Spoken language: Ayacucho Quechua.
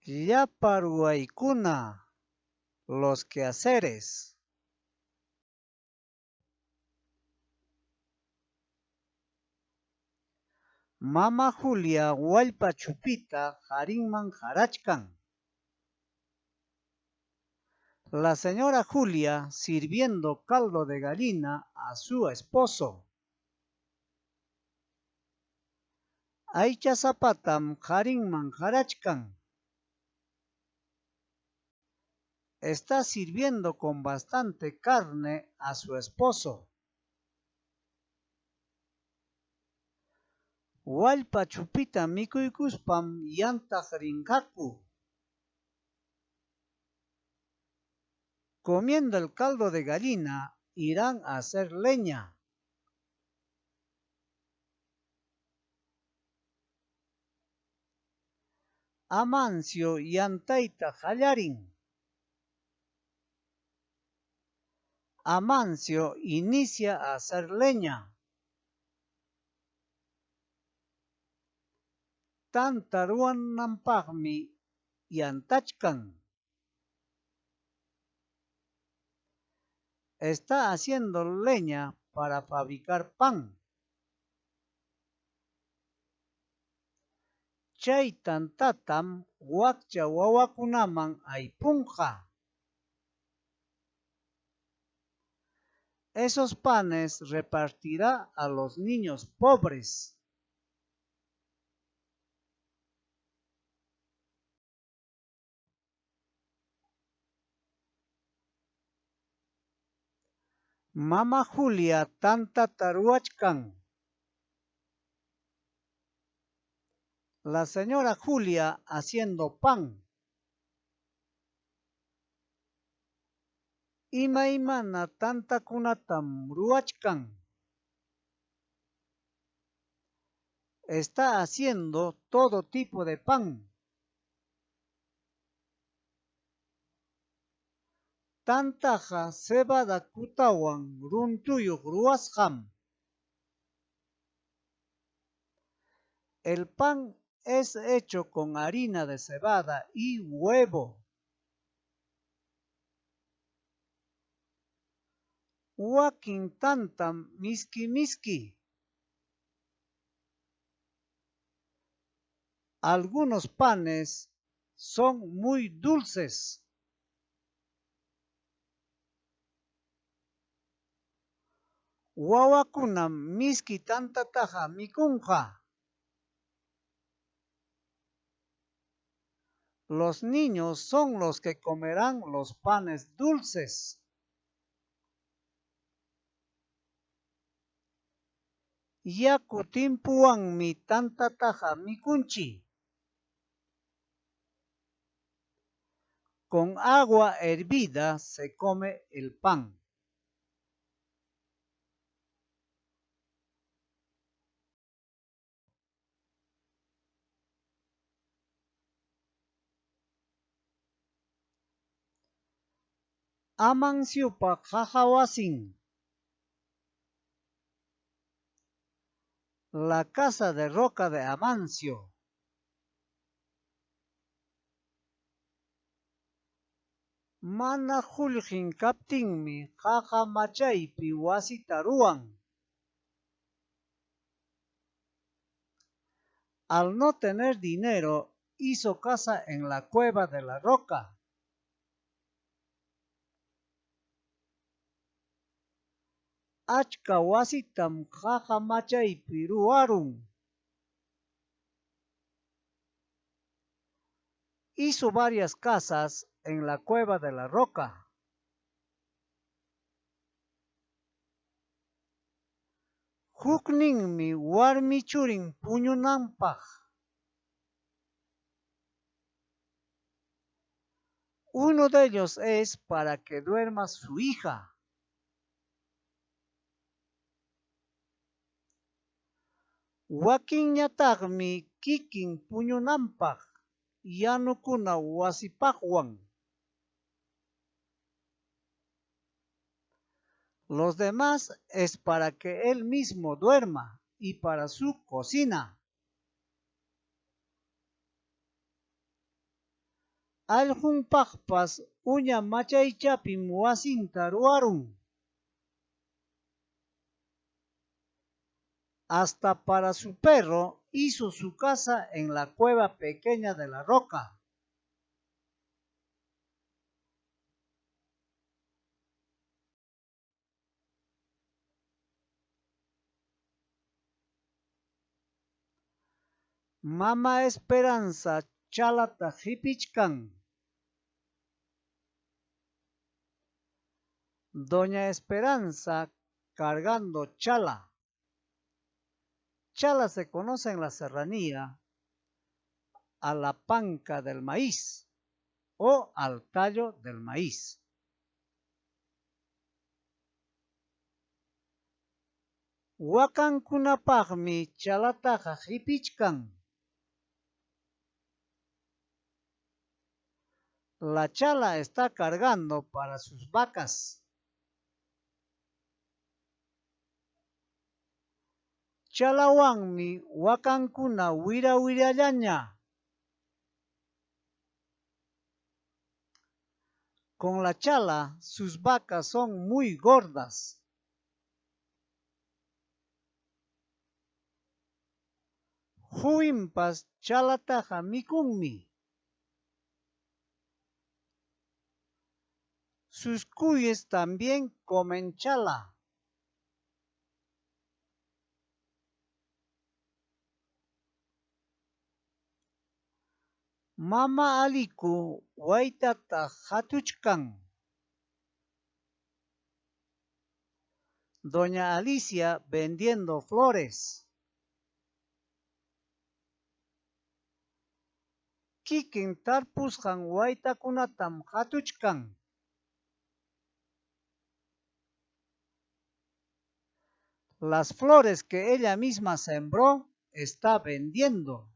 Llapa ruwaykuna, los quehaceres. Mama Julia wallpa chupita qarinman qarachkan. La señora Julia sirviendo caldo de gallina a su esposo. Aychasapatam qarinman qarachkan. Está sirviendo con bastante carne a su esposo. Wallpa chupita mikuykuspam yantaq rinqaku. Comiendo el caldo de gallina irán a hacer leña. Amancio yantayta qallarin. Amancio inicia a hacer leña. Tanta ruwananpaqmi yantachkan. Está haciendo leña para fabricar pan. Chay tantatam wakcha wawakunaman aypunqa. Esos panes repartirá a los niños pobres. Mama Julia tantata ruwachkan. La señora Julia haciendo pan. Imaymana tantakunatam ruwachkan. Está haciendo todo tipo de pan. Tantaqa cebada kutawan runtuyuq ruwasqam. El pan es hecho con harina de cebada y huevo. Wakin tantam miski miski. Algunos panes son muy dulces. Wawakunam miski tantataqa mikunqa. Los niños son los que comerán los panes dulces. Yaku timpuwanmi tantataqa mikunchik. Con agua hervida se come el pan. Amanciopa qaqa wasin. La casa de roca de Amancio. Mana qullqin kaptinmi qaqa machaypi wasita ruwan. Al no tener dinero, hizo casa en la cueva de la roca. Achka wasitam qaqa machaypi ruwarun. Hizo varias casas en la cueva de la roca. Hukninmi warmi churin puñunanpaq. Uno de ellos es para que duerma su hija. Wakinñataqmi kikin puñunanpaq, yanukuna wasipaqwan. Los demás es para que él mismo duerma y para su cocina. Allqunpaqpas uña machaychapim wasinta ruwarun. Hasta para su perro hizo su casa en la cueva pequeña de la roca. Mama Esperanza chalata qipichkan. Doña Esperanza cargando chala. Chala se conoce en la serranía a la panca del maíz o al tallo del maíz. Wakankunapaqmi chalataqa qipichkan. La chala está cargando para sus vacas. Chalawanmi wakankuna wira wirallaña. Con la chala sus vacas son muy gordas. Quwinpas chalataqa mikunmi. Sus cuyes también comen chala. Mama Aliku waytata hatuchkan. Doña Alicia vendiendo flores. Kikin tarpusqan waytakunatam hatuchkan. Las flores que ella misma sembró está vendiendo.